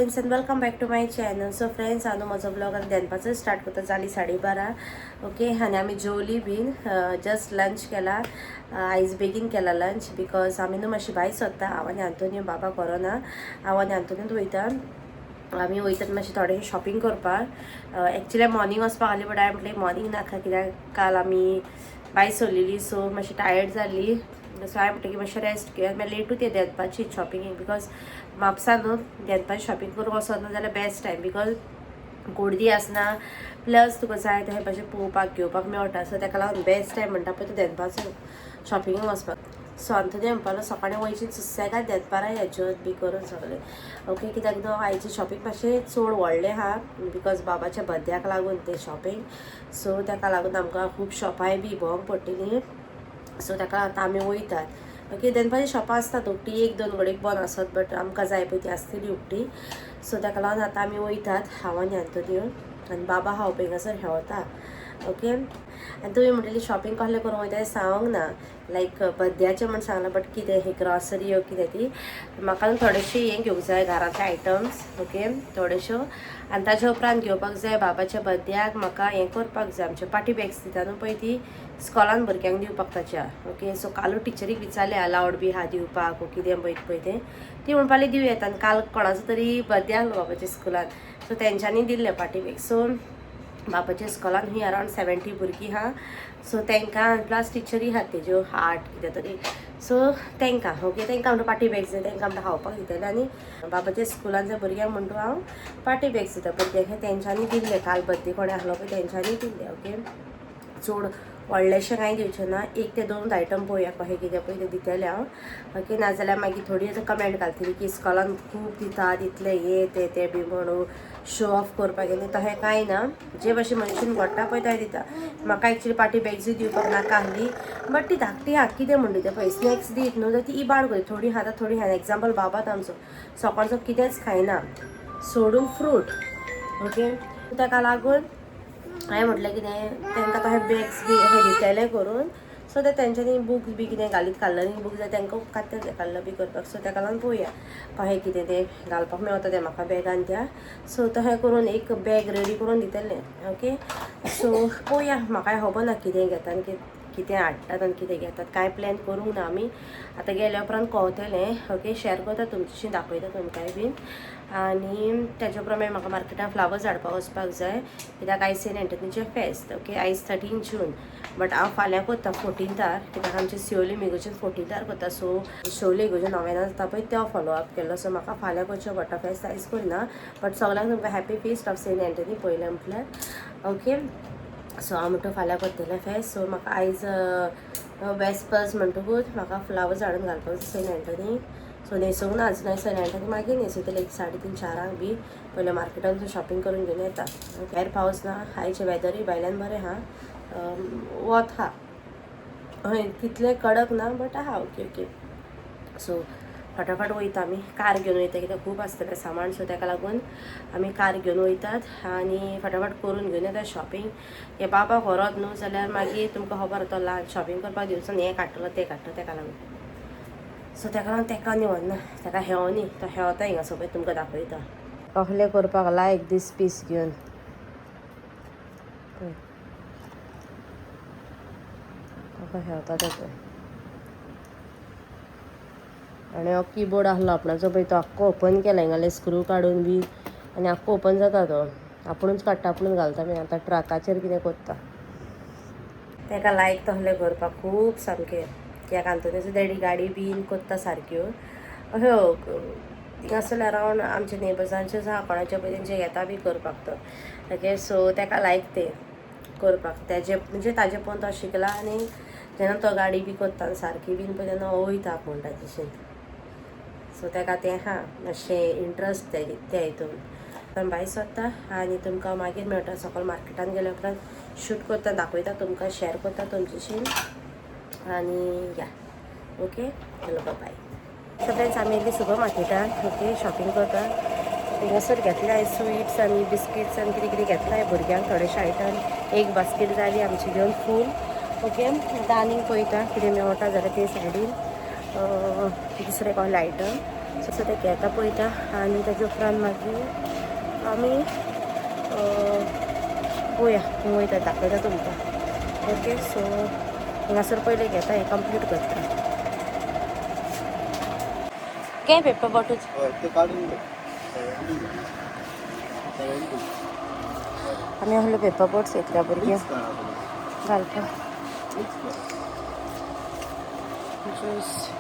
Friends and welcome back to my channel. So friends, हांव म्हजो blog आतां दनपारचो start करता. जाली 12:30. ओके, आनी आमी जेवली बीन, जस्ट लंच केला. आयज बेगीन केला लंच because आमी न्हू मातशी भायर सोदता. हांव आनी आंतोनियो, बाबा कोरोना. हांव आनी आंतोनियोत वयता. आमी वयतात मातशें थोडेशें शॉपिंग करपाक. एक्चुली मॉर्निंग वचपाक आसली, बट हांवें म्हटलें मॉर्निंग नाका, कित्याक काल आमी भायर सरलेली, सो मातशी टायर्ड जाल्ली. सो हांवें म्हटलें की मातशें रेस्ट घेवया. मागीर लेटूच येता दनपारची शॉपिंगेक, because Mapusa न्हू दनपारची शॉपिंग करूंक वचत ना जाल्यार बेस्ट टायम, because गर्दी आसना, प्लस तुका जाय तें भाशेन पळोवपाक घेवपाक मेळटा. सो ताका लागून बेस्ट टायम म्हणटा पळय तो दनपारचो शॉपिंगाक वचपाक. सो आंतोनी म्हणपालो सकाळीं वयची, सुसेगाद दनपारां या जेवन बी करून सगळें. ओके, कित्याक न्हू आयचें शॉपिंग मातशें चड व्हडलें आहा, because बाबाच्या बर्थड्याक लागून तें शॉपिंग. सो ताका लागून आमकां खूब शॉपांय बी भोंवंक पडटली. सो ताका आतां आमी वयतात. ओके, दनपारची शॉपां आसतात उक्ती, एक दोन घडयेक बंद आसत, बट आमकां जाय पळय ती आसतली उक्ती. सो ताका लागून आतां आमी वयतात, हांव आनी आंतोनियो, आनी बाबा हांव पळय हिंगासर हेवता. ओके, आनी तुमी म्हणटली शॉपिंग कसलें करूंक वयता तें सांगूंक ना. लायक बर्थड्याचें म्हण सांगलां, बट कितें हें ग्रॉसरी कितें ती म्हाका न्हू थोडेशें हें घेवंक जाय, घरांतले आयटम्स. ओके, थोडेश्यो. आनी ताच्या उपरांत घेवपाक जाय बाबाच्या बर्थड्याक म्हाका हें करपाक जाय, आमचे पार्टी बॅग्स दिता न्हू पळय ती स्कॉलान भुरग्यांक दिवपाक ताच्या. ओके, सो कालूच टिचरीक विचारलें अलावड बी आहा दिवपाक कितें पळय पळय तें. ती म्हणपाली दिवं येता. आनी काल कोणाचो तरी बर्थडे आहलो बाबाच्या स्कुलान, सो तेंच्यांनी दिल्ले पार्टी बॅग. सो बाबाच्या स्कॉलान ही अरावंड 70 भुरगीं आहा, सो तांकां प्लस टिचरी आहात तेज्यो 8 कितें तरी. सो तांकां, ओके, तांकां म्हणटा पार्टी बॅग्स जाय, तांकां म्हणटा खावपाक दितले. आनी बाबाच्या स्कुलान त्या भुरग्यांक म्हणटा हांव पार्टी बॅग्स दिता भुरग्यांक. हे तेंच्यांनी दिल्ले, काल बर्थडे कोणें आहलो पळय तेंच्यांनी दिल्ले. ओके, चड व्हडलेशें कांय दिवचें ना, एक ते दोन आयटम पळोवया कशें कितें पळय तें दितलें हांव. ओके, नाजाल्यार मागीर थोडी आतां कमेंट घालतली की इस्कॉलान खूब दितात इतलें हें तें तें बी म्हणून शो ऑफ करपाक. आनी तशें कांय ना, जे भाशेन मनशान घडटा पळय तें दिता. म्हाका एक्चुली पार्टी बॅग्सूय दिवपाक नाका आहली, बट ती धाकटी आहा, कितें म्हणटा तें पळय, स्नॅक्स दीत न्हू जाल्यार ती इबाड करता. थोडी खाता, थोडी खायना. एग्जाम्पल, बाबात आमचो सकाळचो कितेंच खायना सोडून फ्रूट. ओके, ताका लागून हांवें म्हटलें कितें तांकां तशें बॅग्स बी अशें दितलें करून, सो ते तेंच्यांनी बुक्स बी कितें घालीत, कलरींग बूक जाय तांकां उपकारता ते कलर बी करपाक. सो ताका लागून पळोवया कशें कितें तें घालपाक मेवता तें म्हाका बॅगान त्या. सो तशें करून एक बॅग रेडी करून दितलें. ओके, सो पळोवया, म्हाकाय खबर ना कितें घेता आनी कितें हाडटात आनी कितें घेतात. कांय प्लॅन करूंक ना आमी, आतां गेल्या उपरांत कळतलें. ओके, शेअर करता तुमच्याशी, दाखयता तुमकांय बीन. आनी ताच्या उपरांत मागीर म्हाका मार्केटान फ्लावर्स हाडपाक वचपाक जाय, कित्याक आयज सेंट एंटनीचें फेस्त. ओके, आयज 13 जून, बट हांव फाल्यां करता 14तार, कित्याक आमचे सियोली इगर्जेन 14तार करता. सो शिवोली इगर्जेन नोवेनां जाता पळय तो फॉलो अप केलो. सो म्हाका फाल्यां करचें पडटा फेस्त, आयज करना. बट सगळ्यांक तुमकां happy feast of Saint Anthony पयलें म्हटल्यार. ओके, सो हांव म्हणटा फाल्यां करतलें फेस्त. सो म्हाका आयज वेस्पर्स म्हणटकूच म्हाका फ्लावर्स हाडून घालपाक जाय सेंट एंटनी. सो न्हेसूंक ना अजून सेंट एंटनी, मागीर न्हेसयतलें एक 3:30-4 बी. पयलें मार्केटान शॉपिंग करून घेवन येता. भायर पावस ना, आयचें वेदरूय भायल्यान बरें आहा. वत आहा, हय तितलें कडक ना, बट आहा. ओके ओके, सो फटाफट वयता आमी, कार घेवन वयता, कित्याक खूब आसतलें सामान. सो ताका लागून आमी कार घेवन वयतात आनी फटाफट करून घेवन येता शॉपिंग. हे बाबा व्हरत न्हू जाल्यार मागीर तुमकां खबर, तो ल्हान, शॉपिंग करपाक दिवचो हें काडटलो तें काडटलो, ताका लागून. सो ताका लागून ताका न्ही व्हरना, ताका हेवो न्ही, तो हेवता हिंगा सोबत. तुमकां दाखयता कसलें करपाक लायक दीस पीस घेवन पळय कसो हेवता तो पळय. आनी हो किबोर्ड आहलो आपणाचो पळय, तो आख्खो ओपन केला हिंगाले स्क्रू काडून बी, आनी आख्खो ओपन जाता तो. आपुणूच काडटा, आपुणूच घालता. मागीर आतां ट्रकाचेर कितें करता. ताका लायक तसलें करपाक खूब सामकें, कित्याक आंतोनीचो डॅडी गाडी बीन करता सारक्यो. अश्यो थिंगासरले अरावंड आमच्या नेबर्सांच्योच आहा कोणाचे पळय, तेंचे घेता बी करपाक तो. ओके, सो ताका लायक तें करपाक. तेजे म्हणजे ताजे पळोवन तो शिकला आनी जेन्ना तो गाडी बी करता सारकी बीन पळय तेन्ना वयता आपूण ताजेशीन. सो ताका तें आहा मातशें इंट्रस्ट त्या हितून. भायर सरता आनी तुमकां मागीर मेळटा. सकयल मार्केटान गेल्या उपरांत शूट करता, दाखयता तुमकां, शेअर करता तुमच्याशी. आनी या, ओके, चलो, बाय. सो फ्रेंड्स, आमी येयली सुपर मार्केटान. ओके, शॉपिंग करता. थिंगासर घेतले स्विट्स आनी बिस्किट्स आनी कितें कितें घेतलाय भुरग्यांक थोडेशे आयटम. एक बास्केट जाली आमची घेवन फूल. ओके, आतां आनीक पळयता कितें मेवटा जाल्यार ते सायडीन दुसरें कसलें आयटम. सो ते घेता पळयता आनी ताजे उपरांत मागीर आमी पळोवया खंय वयता, दाखयता तुमकां. ओके, सो हांगासर पयलें घेता, हें कंप्लीट करता. घे पेपर बोटूच. ते काडून. आमी आहलो पेपर बोट्स घेतल्या भुरग्यांक घालपाक. ज्यूस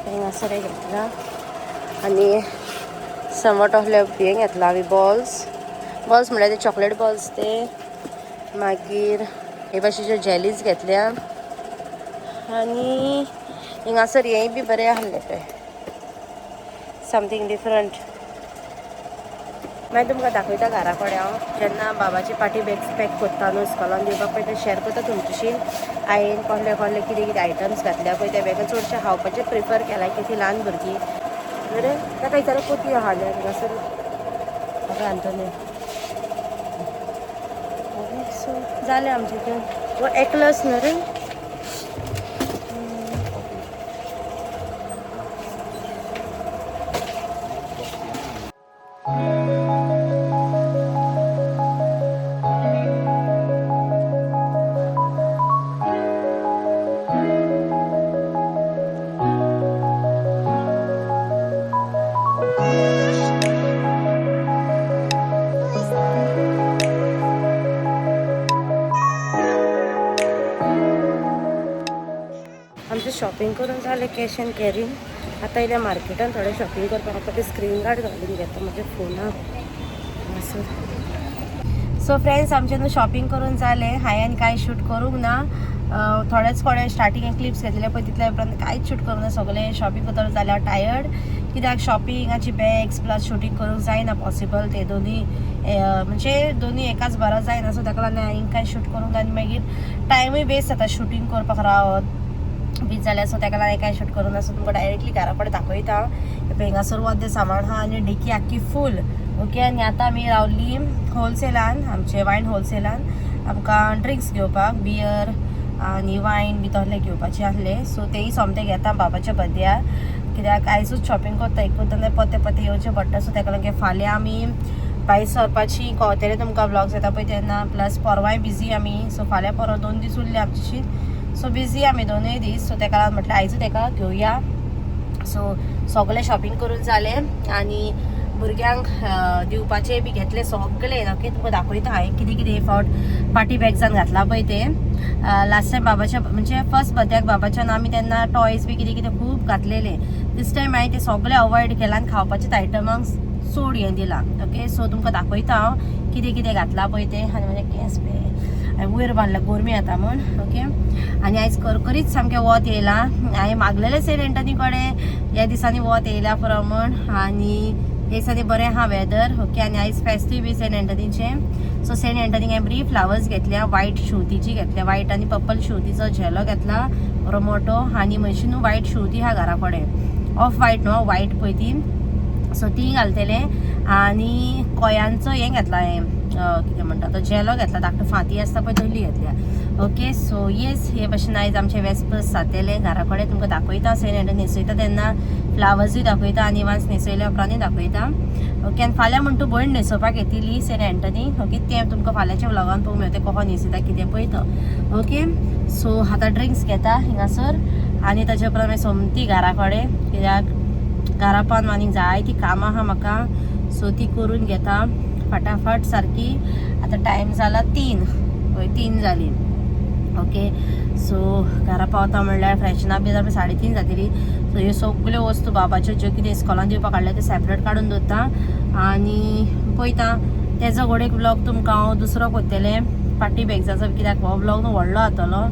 हांगासर एक घेतला आनी समट आहले हें घेतला आमी बॉल्स. बॉल्स म्हणल्यार ते चॉकलेट बॉल्स ते. मागीर हे भाशेच्यो जेलीज घेतल्या आनी हिंगासर हेंय बी बरें आहलें पळय, समथींग डिफरंट. मागीर तुमकां दाखयता घरा कडेन हांव जेन्ना बाबाची पार्टी बॅग्स पॅक करता न्हू इस्कॉलान दिवपाक पळय, तें शेअर करता तुमच्याशी. हांवें कहले कहले कितें कितें आयटम्स घातल्या पळय त्या बॅगान. चडशें खावपाचें प्रिफर केलां की ती ल्हान भुरगीं बरें ताका विचारलें पोती आहा हांगासर ओके आंतोनी. ओके, सो जालें आमचें तें. वो एकलस न्हू रे. आमचें शॉपिंग करून जालें कॅश एंड कॅरी. आतां येयल्या मार्केटान थोडें शॉपिंग करपाक. आतां ते स्क्रीन गार्ड घालून घेता म्हज्या फोनाक. सो फ्रेंड्स, आमचें न्हू शॉपिंग करून जालें. हांवें कांय शूट करूंक ना. थोडेच थोडे स्टार्टिंग क्लिप्स घेतले पळय, तितल्या उपरांत कांयच शूट करूंक ना. सगळें शॉपिंग करतना जाल्यार टायर्ड, कित्याक शॉपिंगाची बॅग्स प्लस शुटींग करूंक जायना पॉसिबल. ते दोनूय म्हणजे दोनूय एकाच बारा जायना. सो ताका लागून हांवें कांय शूट करूंक ना आनी मागीर टायमूय वेस्ट जाता शुटींग करपाक रावत बी जाल्यार. सो ताका लागून कांय शूट करूंक ना. सो तुमकां डायरेक्टली घरा कडेन दाखयता हांव. हिंगासर वद्दे सामान आहा आनी डिकी आख्खी फूल. ओके, आनी आतां आमी रावली होलसेलान, आमचे वायन होलसेलान आमकां ड्रिंक्स घेवपाक, बियर आनी वायन बी तसले घेवपाचे आहले. सो तेय सोमते घेता बाबाच्या बर्थडेयार, कित्याक आयजूच शॉपिंग करता एकूच तेन्ना पत्ते पत्ते येवचें पडटा. सो ताका लागून फाल्यां आमी भायर सरपाची कळटलें तुमकां ब्लॉग्स येता पळय तेन्ना. प्लस परवांय बिजी आमी. सो फाल्यां परवां 2 दीस उरले आमची. सो बिजी आमी 2 दीस. सो ताका लागून म्हटलें आयजूच तेका घेवया. सो सगळें शॉपिंग करून जालें आनी भुरग्यांक दिवपाचें बी घेतलें सगळें. ओके, तुमकां दाखयता हांवें कितें कितें हे फावट पार्टी बॅग्सान घातलां पळय तें. लास्ट टायम बाबाच्या म्हणजे फर्स्ट बर्थडेक बाबाच्यान आमी तेन्ना टॉयज बी कितें कितें खूब घातलेलें. दीस टायम हांवें तें सगळें अवॉयड केलां आनी खावपाचेच आयटमांक चड हें दिलां. ओके, सो तुमकां दाखयता हांव कितें कितें घातलां पळय तें. आनी म्हजें केंस पळय हांवें वयर बांदला गरमी येता म्हूण. ओके, आनी आयज करकरीत सामकें वत येयलां. हांवें मागलेलें सेंट एंटनी कडेन ह्या दिसांनी वत येयला पुरो म्हूण, आनी ह्या दिसांनी बरें आहा वेदर. ओके, आनी आयज फेस्तीव बी सेंट एंटनीचें. सो सेंट एंटनीक हांवें बरी फ्लावर्स घेतल्या, वायट शेवतीची घेतल्या, वायट आनी पर्पल शेवतीचो झेलो घेतला बरो मोठो. आनी म्हशी न्हू वायट शेवती आहा घरा कडेन, ऑफ वायट न्हू वायट पळय ती. सो ती घालतले. आनी कोयांचो हें घेतला हांवें, कितें म्हणटा तो झेलो घेतला, धाकटो फांती आसता पळय तसली घेतल्या. ओके, सो येस, हे भशेन आयज आमचें वेस्पर्स जातलें घरा कडेन. तुमकां दाखयता सेंट एंटनी न्हेसयता तेन्ना फ्लावर्सूय दाखयता आनी वांस न्हेसयल्या उपरांतूय दाखयता. ओके, आनी फाल्यां म्हण तूं भयण न्हेसोवपाक येतली सेंट एंटनी. ओके, तें तुमकां फाल्यांच्या व्लॉगान पळोवंक मेळटा कसो न्हेसयता कितें पळय तो. ओके, सो आतां ड्रिंक्स घेता हिंगासर आनी ताच्या उपरांत मागीर सोमती घरा कडेन, कित्याक घरा पावन आनीक जायतीं कामां आहा म्हाका. सो ती करून घेता फाटाफाट सारकी. आतां टायम जाला 3, हय 3 जाली. ओके, सो घरा पावता म्हणल्यार फ्रेशन अप बी जाल्यार 3:30 जातली. सो ह्यो सगल्यो वस्तू बाबाच्यो ज्यो कितें इस्कॉलान दिवपाक हाडल्या त्यो सेपरेट काडून दवरता आनी पळयता. तेजो गोडेक व्लॉग तुमकां हांव दुसरो करतलें पार्टी बॅग्साचो, कित्याक हो व्लॉग न्हू व्हडलो जातलो.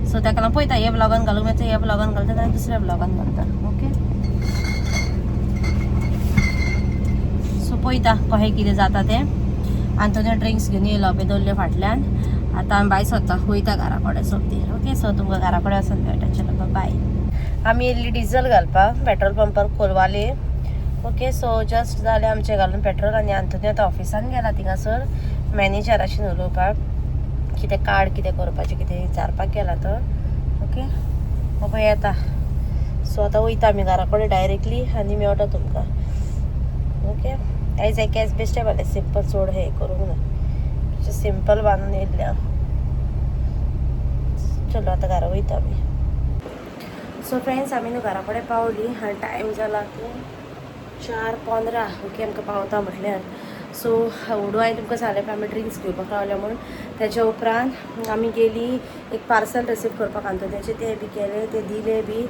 सो ताका लागून पळयता हे व्लॉगान घालूंक मेळटा, ह्या व्लॉगान घालता आनी दुसऱ्या व्लॉगान घालता. ओके, सो पळयता कशें कितें जाता तें. आनी तो ड्रिंक्स घेवन येयलो पळय दवरल्यो फाटल्यान. आतां आमी भायर सरता, वयता घरा कडेन सोमती. ओके, सो तुमकां घरा कडेन वचून मेळटा. चलो बाय. आमी येयल्ली डिजल घालपाक petrol पंपार Colvale. Okay, so just जालें आमचें घालून पेट्रोल आनी आंतोनी आतां ऑफिसान गेला थिंगासर मॅनेजराशी उलोवपाक. कितें कार्ड कितें करपाचें कितें विचारपाक गेला तो. ओके, बाबा येता. सो आतां वयता आमी घरा कडेन डायरेक्टली आनी मेळटा तुमकां. ओके, आयज एक केंस बेश्टे बांदले, सिंपल, चड हें करूंक ना, सिंपल बांदून येयल्लें हांव. चलो, आतां घरा वयता आमी. सो फ्रेंड्स, आमी न्हू घरा कडेन पावली आनी टायम जाला 4:15. ओके, आमकां पावता म्हटल्यार. सो उडू हांवें तुमकां सांगलें पळय, आमी ड्रिंक्स घेवपाक रावले म्हूण. तेच्या उपरांत आमी गेली एक पार्सल रिसीव करपाक आंतोनियाचें, तें बी केलें, तें दिलें बी.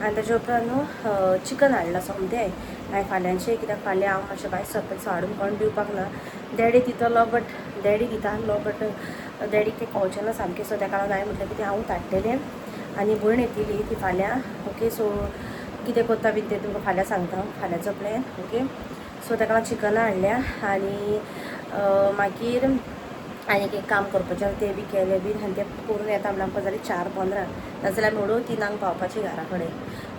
आनी तेच्या उपरांत न्हू चिकन हाडलां सोमतें हांवें फाल्यांचें, कित्याक फाल्यां हांव मातशें भायर सरता, सो हाडून कोण दिवपाक ना. डॅडी दितलो, बट डॅडी दिता आहलो, बट डॅडीक तें कळचें ना सामकें. सो तेका लागून हांवें म्हटलें की तें हांवूच हाडटलें आनी भयण येतली ती फाल्यां. ओके, सो कितें करता बीन तें तुमकां फाल्यां सांगता हांव, फाल्यांचो प्लॅन. ओके, सो ताका लागून चिकनां हाडल्या आनी मागीर आनीक एक काम करपाचें आसा, तें बी केलें बीन. आनी तें करून येता म्हणल्यार आमकां जालें 4:15, नाजाल्यार आमी ओडो 3क पावपाची घरा कडेन.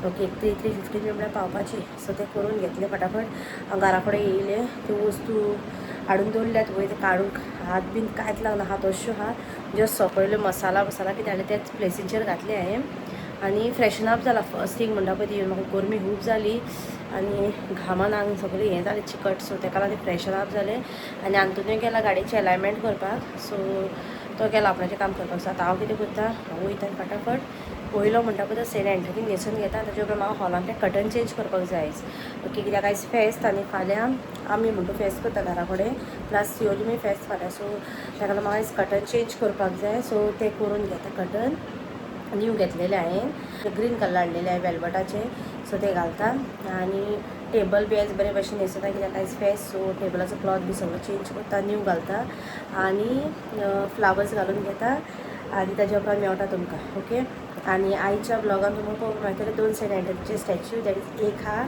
ओके, 3:15 बी म्हळ्यार पावपाची. सो तें करून घेतलें फटाफट, हांव घरा कडेन येयलें, त्यो वस्तू हाडून दवरल्यात वयर, ते काडूंक हात बीन कांयच लागना, हात अश्यो आहा. जस्ट सोंपयल्यो, मसाला मसाला कितें हाडले त्याच प्लेसीचेर घातले हांवें आनी फ्रेशन अप जाला. फर्स्ट थिंग म्हणटा पळय ती, म्हाका गरमी खूब जाली आनी घामान आंग सगळें हें जालें, चिकट. सो तेका लागून फ्रेशन अप जालें आनी आंतोनियो गेला गाडयेचें एलायनमेंट करपाक. सो तो गेला आपणाचें काम करपाक. सो आतां हांव कितें करता, हांव वयता आनी फटाफट वयलो म्हणटा पळय तो सेंट एंथनीक न्हेसून घेता. ताच्या उपरांत म्हाका हॉलान तें कर्टन चेंज करपाक जाय. ओके, कित्याक आयज फेस्त आनी फाल्यां आमी म्हणटा फेस्त करता घरा कडेन, प्लस सियोलीमूय फेस्त फाल्यां. सो ताका लागून म्हाका आयज कर्टन चेंज करपाक जाय. सो तें करून घेता. कर्टन न्यू घेतलेलें हांवें, ग्रीन कलर हाडलेले हांवें वेलवटाचे. सो ते घालता आनी टेबल बी आयज बरे भशेन न्हेसता, कित्याक आयज फेस्त. सो टेबलाचो क्लॉथ बी सगळो चेंज करता, न्यू घालता आनी फ्लावर्स घालून घेता आनी ताच्या उपरांत मेळटा तुमकां. ओके, आनी आयच्या ब्लॉगान तुमकां पळोवंक मेळटले दोन सेंट एंटनीचे स्टॅच्यू. That is, एक हा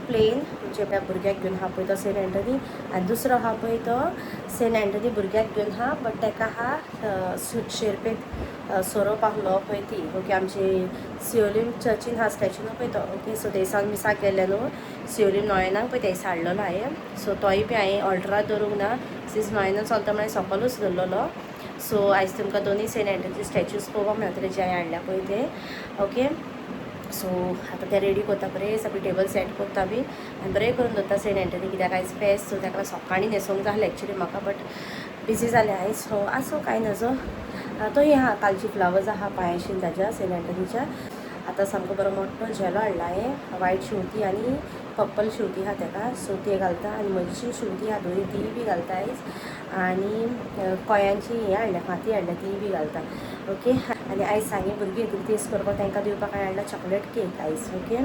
प्लेन, म्हणजे आपल्या भुरग्याक घेवन आहा पळय तो सेंट एंटनी, आनी दुसरो आहा पळय तो सेंट एंटनी भुरग्याक घेवन आहा, बट तेका आहा शेरपेत सोरोप आहलो पळय ती. ओके, आमची सियोलीम चर्चीन हा स्टॅच्यू न्हू पळय तो. ओके, सो देसान मिसाक गेल्ले न्हू सियोलीम नोयनाक पळय, ते हाडलेलो हांवें. सो तोय बी हांवें ऑल्टराक दवरूंक ना, सिन्स नोयना चलता म्हळ्यार सकलूच दवरलेलो. सो आयज तुमकां दोनूय सेंट एंटनीचे स्टॅच्यूज पळोवपाक मेळटले जे हांवें हाडल्या पळय ते. ओके, सो आतां ते रेडी करता, बरें सगळें टेबल सेट करता बी आनी बरें करून दवरता सेंट एंटनी, कित्याक आयज फेस्त. सो ताका सकाळीं न्हेसोंक जाय आसलें एक्चुली म्हाका, बट बिजी जालें आयज. सो आसूं, कांय नजो. तोय आहा, कालची फ्लावर्स आहा पांयाशीन ताज्या सेंट एंटनीच्या. आतां सामको बरो मोठो झेलो हाडला हांवें, वायट शेंवती आनी पर्पल शेंवती आहा तेका. सो ते घालता आनी म्हजी शेंवती आहा दोनी, तीय बी घालता आयज. आनी कोयांची हें हाडल्या, फांती हाडल्या, तीय बी घालता. ओके, आनी आयज सांगे भुरगीं येतली टेस्ट करपाक, तांकां दिवपाक हांवें हाडला चॉकलेट केक आयज. ओके,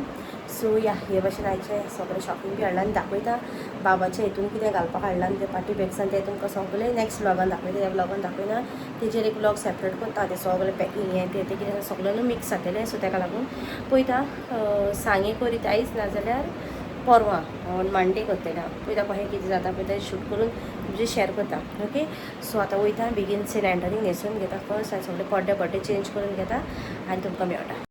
सो या, हे भाशेन आयचें सगळें शॉपिंग बी हाडलां आनी दाखयता बाबाच्या हितून कितें घालपाक हाडलां आनी ते पार्टी बॅग्सान, तें तुमकां सगळें नेक्स्ट ब्लॉगान दाखयता. ह्या ब्लॉगान दाखयना, तेजेर एक ब्लॉग सेपरेट करता. तें सगळें पॅकिंग हें तें तें कितें सगळें न्हू मिक्स जातलें. सो तेका लागून पळयता, सांगे करीत आयज, नाजाल्यार परवां मंडे करतलें हांव. पळयता कशें कितें जाता पळय, तें शूट करून तुमचे शेअर करता. ओके, सो आतां वयता बेगीन, सेंट एंटनीक न्हेसून घेता फर्स्ट आनी सगळे पड्डे पड्डे चेंज करून घेता आनी तुमकां मेळटा.